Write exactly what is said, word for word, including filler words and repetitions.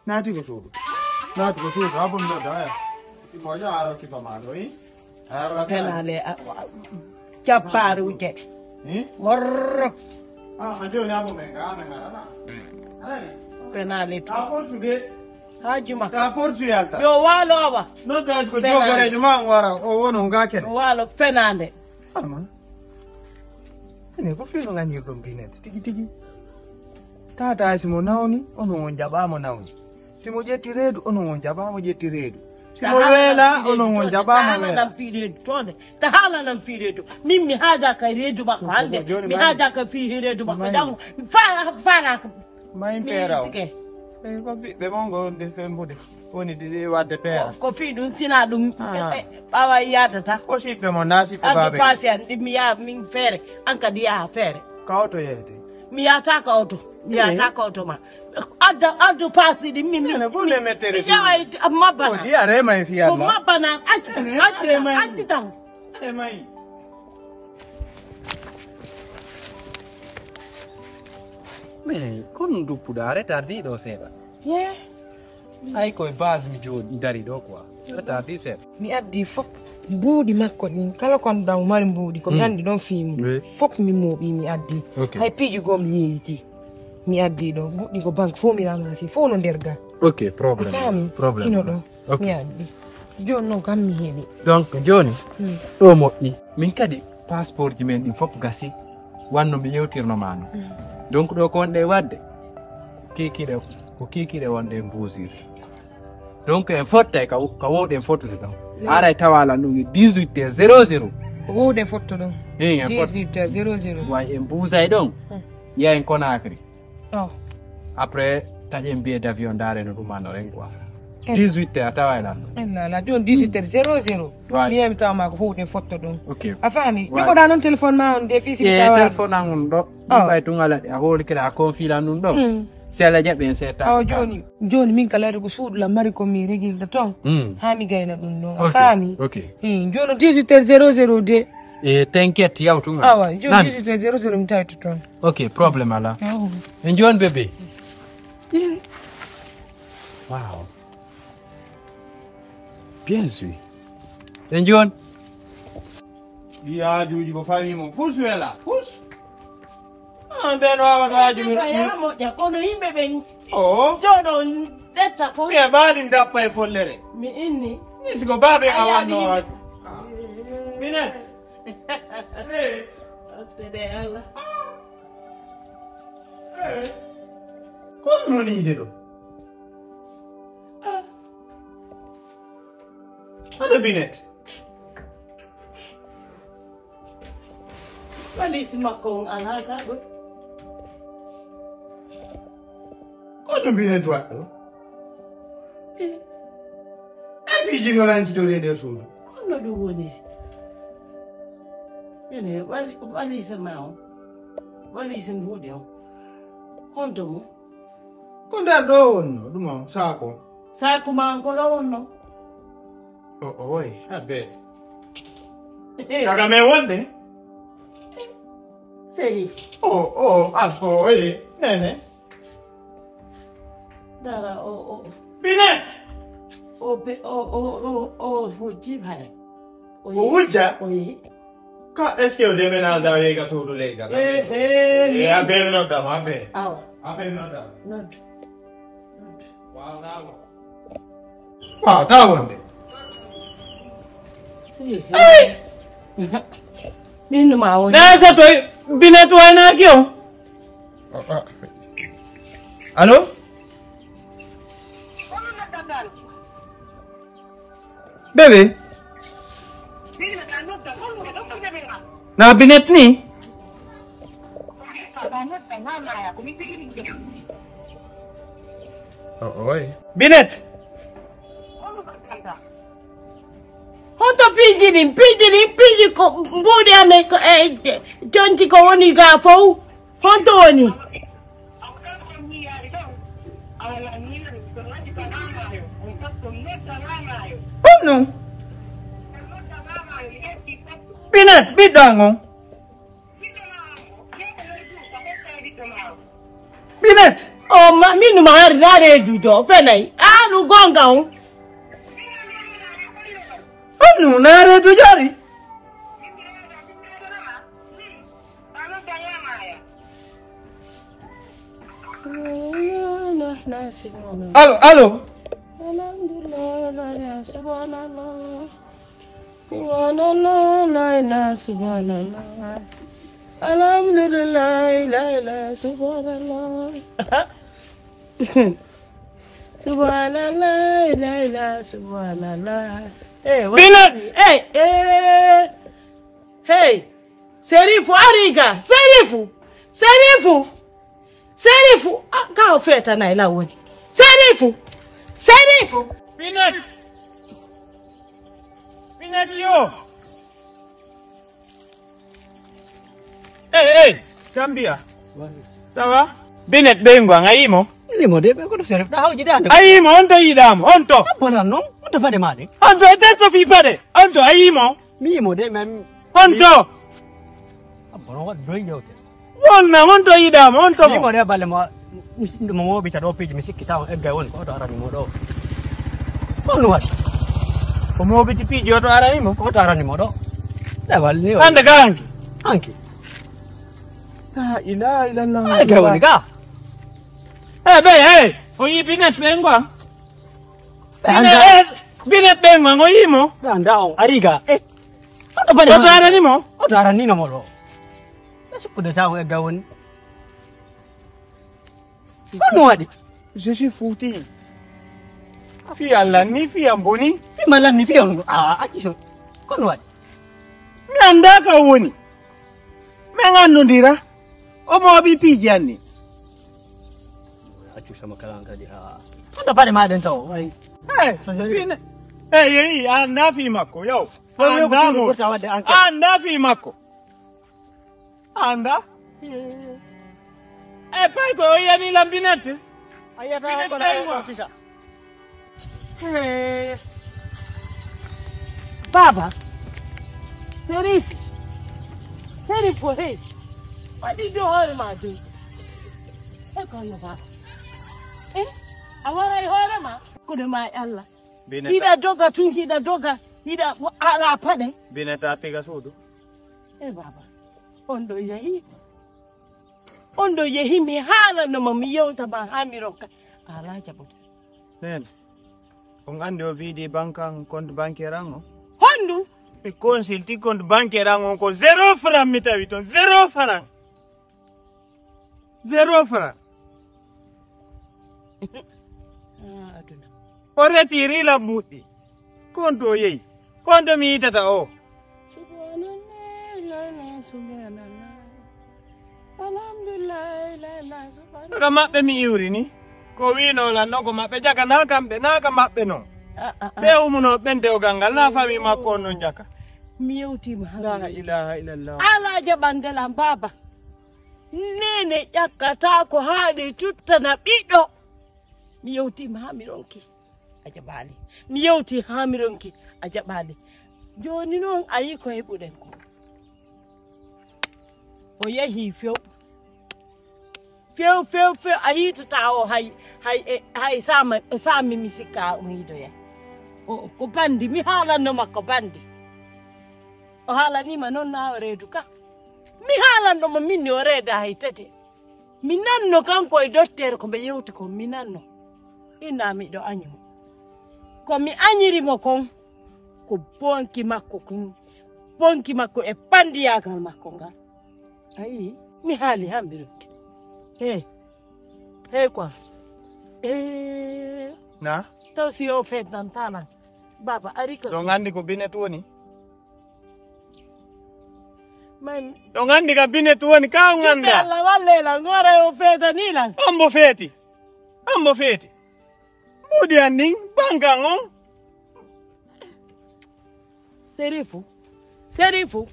Naati ko suudu. Naati ko suudu, a bun nodda, aya. Imo ƴaaro kifa maa ɗo, i? Aya, wala kala. Penale, a, a, cappaaruje. I? Worro. Ah, a jooni a bo men ga, a men ga, ala. Alani. Penale to. A force de. Haaju ma. A force yalta. Yo waalo awa. Nodda ko jogoreejo ma wara, o wono ga ken. Waalo penale. Ama. Ene ko fino ŋañirɗon Binet tigi tigi. Tata si mo nawni, onon on jaɓa mo nawni. Si mo ƴetti reedu, onon on jaɓa mo ƴetti reedu. Si mo weela, onon on jaɓa mo weela. Ta haala nan fii reedu toon de. Ta haala nan fii reedu. Min mi haaja ka reedu makko hannde. Mi haaja ka fii reedu makko janngo. Fa-, faala ko. Mayin peera o. Tike. Eyi, ko ɓiɓɓe mon ngo wonde fembude. Woni ɗiɗi wadde peera. Ko, ko fii ɗum, sina ɗum, ah, ɓe, ɓe ɓaawa yaadata. Ko siɓɓe mon, na siɓɓe baabe. Addu paasi an, ɗi mi yaa min feere, an kadi yaa feere. Ka oto yeeyete? Mi yaata ka oto. Mi yaata ka oto ma. Adda, addu paasi ɗi min, min. Ene, ko le mettere mi yawa, mabbana. Ko di are mai fi ko Allah. Mabbana, acci, acci, acci tan. Are mai. Mais kon duppuɗa retardiɗo seeɗa. Ye. Ay koye base mi jooɗi dari ɗo quoi. Retardi seeɗa. Mi addi fof mbuuɗi makko ɗin. Kala ko annduɗaa mo mari mbuuɗi, ko mi anndi ɗon fii mum. Oui. Fof mi mooɓi, mi addi. Ok. Hay piiji goo mi yeeyiti. Mi addi ɗo. Goɗɗi ko banque fof mi ramasi. Fof no nder ga. Ok, problème. A faami? Problème. Ino ɗo. Ok. Mi addi. Jooni noon kam mi heɓi. Donc, jooni, hmm, ɗo moƴƴi. Min kadi, passeport ji men ɗin fof gasi. Wanno mi yewtirno ma no. Hmm. Donc, ɗo ko wonɗe waɗde. Kikiɗe, ko kikiɗe wonɗe mbusir. Donc, en fottay ka, ka wowɗen fottude ɗon. Hmm. Haray tawa lan ɗum e dix-huit heures zéro zéro. Ko wowɗen fotto ɗon. Hey, en fot- dix-huit heures zéro zéro. Way en buusay ɗon. Hmm. Yahen Conakry. Oh. Après, taƴen billet d'avion, ndaare no ɗum ano ren quoi. Eh. Dix-huit heures, a tawa e lan. Eh, la, la, jooni dix-huit heures zéro zéro. Ouais. Mi yami tawa ma ko huuɗen fotto ɗum. Ok. A faami? Ouais. Jogoɗa noon téléphone ma on de, fii si mi eh, tawa. Téléphone an on ɗo. Oh. Ɓay tun ala ɗe, a hooli kala, a confi lan ɗum ɗo. Hmm. Si Alla jaɓi en seeɗa. Oh, jooni, jooni min kala ko suudu la mari ko mi regilta toon. Hmm. Haa mi gayna ɗum ɗon. A ok, faami? Ok. Hmm, jooni dix-huit heures zéro zéro de. E t'inquiète, yawtu ngal. Awa, jooni dix-huit heures zéro zéro mi tawto toon. Ok, problème alaa. Awa. E jooni bébé. Wow. Bien sûr. E jooni. Ɗi haajuuji ko fami mo. Pus wela. Pus. Ah, ɓen waawata haaju mi. Aya moƴƴa, kono yimɓe ɓen o jooɗo ƴetta fof. Mi e ɓaali ndappa e follere. Mi inni. Min siko baaɓe a wanno haaju. Minen. Eh. Ottede Allah. Eh. Ko noniide ɗo? Ah. Ana Binet. Valise makko on alaa ka ɗo. Ko no Binet waɗɗo? Eh. E piiji no rankitoreede e suudu. Kono ɗum woniri. Ene wali-, valise ma on. Valise mbuuɗi on. Honto mum? Ko nder ɗo wonno, ɗum o saako. Saako ma ko ɗo wonno? O, o, oy, abbe. Kaga men wonde? Serif. O, o, abbo, oye, nene. Dara, o, o. Binet! O, be, o, o, o, o, fujji hare. O wujja? Oye. Ka, est-ce que o déménage da yeega suudu leydi? Eh, eh, eh, a bel noddam, a bel. Awa. A bel noddam. Noddu. Noddu. Waaw, naa ko. Waaw, taa wonde. Eh, eh. Min ma woni. Na sa toy, Binet waynaaki o. Allo? Bébé. Na Binet ni? Oh, oi. Binet. Honto piiji ɗin? Piiji ɗin, piiji ko mbuuɗi amen ko e jonti ko woni ga fow. Honto woni? Ɗum non. Binet, ɓiɗɗo an on. Binet. O ma, min numa hari na reedu do, fenay. A, nu gonga on. On nu na reedu jari. Allo, allo. Alhamdulillah, subhanallah. Subhanallah, la ilaha, subhanallah. Subhanallah, la ilaha, subhanallah. Eh, Binat! Eh, eh. Hey, Serifu, Ariga, Serifu, Serifu, Serifu. Ah, ka o feta na ila woni. Serifu, Serifu. Binat! Binat yo! Ey, ey, Gambia. Ça va? Binet ɓeyngu an, a yimo? Limo de, ɓe koto seref, ɗa hawji de ande. A yimo, on to yiɗamo, on to. Abbanan non, on to fade ma de. On to, e testo fi paɗe, on to, a yimo? Mi yimo de, men. On to. Abbanan waɗ doy jawte. Wonna, on to yiɗamo, on to mo. Limo de balle mo, mi si-, mo wobita ɗo piiji, mi sikki sa on egga woni ko to arani mo ɗo. On waɗi. Ko mo wobiti piiji o to arani mo? Ko to arani mo ɗo. Ɗa balle ni. Ande ka hanki? Hanki. La ilaha illallah. Ay, ga woni ga. Eh, be, eh, o yi Binet ɓe ngwa. Ɓe anda. Binet, eh, Binet ɓe ngwa, o yi mo. Ɓe anda o, ari ga. Eh. O to bane. O to arani mo? O to arani no mo ɗo. Ɓe sukkude sa o egga woni. Ko no waɗi? Je suis foutu. Fi Allah ni, fi am boni. Fi malan ni, fi on. Ah, acci so. Ko no waɗi? Mi anda ka woni. Men anndondira. Omo waɓi piiji anni. Accu sama kala an kadi, haa. Honto paɗe ma ɗen taw, ay. Hey, ɓine. Hey, yeyi, a anndaa fii makko, yow. A anndaa mo. A anndaa fii makko. A anndaa? E pay ko o yani lambinante. A yiyata ko na kisa. Hey. Baaba, Sherif, Sherif ko hey, waɗi dow hoore ma dow. E ko yo baaba. Eh, a waray hoore ma? Kono ma e Allah. Hiɗa doga tun, hiɗa doga, hiɗa wa-, ala paɗe. Bineta piga suudu. E baaba, on ɗo yehi. On ɗo yehi, mi haalanno ma, mi yewta ma haa mi ronka. A alaa jaɓude. Nene, on anndi o viidi banque an, compte bancaire an o? Honɗum? Mi consulti compte bancaire an on ko zéro franc mi tawi ton, zéro franc. Zéro franc. Ah, aduna. O retiri lambuɗi. Ko on to o yehi? Ko on to mi yitata o? Subhanallah, la, la, subhanallah. Alhamdulillah, la, la, subhanallah. Ka maɓɓe mi iwri ni. Ko wiino lan non ko maɓɓe jaka na kamɓe, na ka maɓɓe non. Ah, ah, ah. Ɓe umuno ɓen dewgal ngal, na fami makko on non jaka. Mi yewtima ha. La ilaha illallah. Ala jaɓande lan, baaba. Nene ƴakkata ko haali tuttana ɓiɗɗo. Mi yewtima ha mi ronki. A jaɓaali. Mi yewti haa mi ronki, a jaɓaali. Jooni noon a yii ko heɓuɗen ko. O yehii few. Few, few, few, a hiitataa o hay, hay, e, hay saama, saami mi sikka o yiidoya. O, ko bandi, mi haalanno makko bandi. O haalaniima noon naa o reedu ka. Mi haalanno mo min ni o reeda hay tete. Mi nanno kanko e dotteer ko ɓe yewti kon, mi nanno. Inna miɗo añi mo. Ko mi añiri mo kon, ko bonki makko kon, bonki makko e pandiyaagal makko ngal. Ayi, mi haali haa mi ronki. Hey, hey quoi. Eh. Na? Taw si yo feet nan talan. Baaba ari ko. Ɗo nganndi ko Binet woni? Man. Ɗo nganndi ka Binet woni, ka on anndaa? Allah walle lan, ngora o feetani lan. On mbo feeti? On mbo feeti? Mbuuɗi an ndin, bankan on. Serifu, Serifu,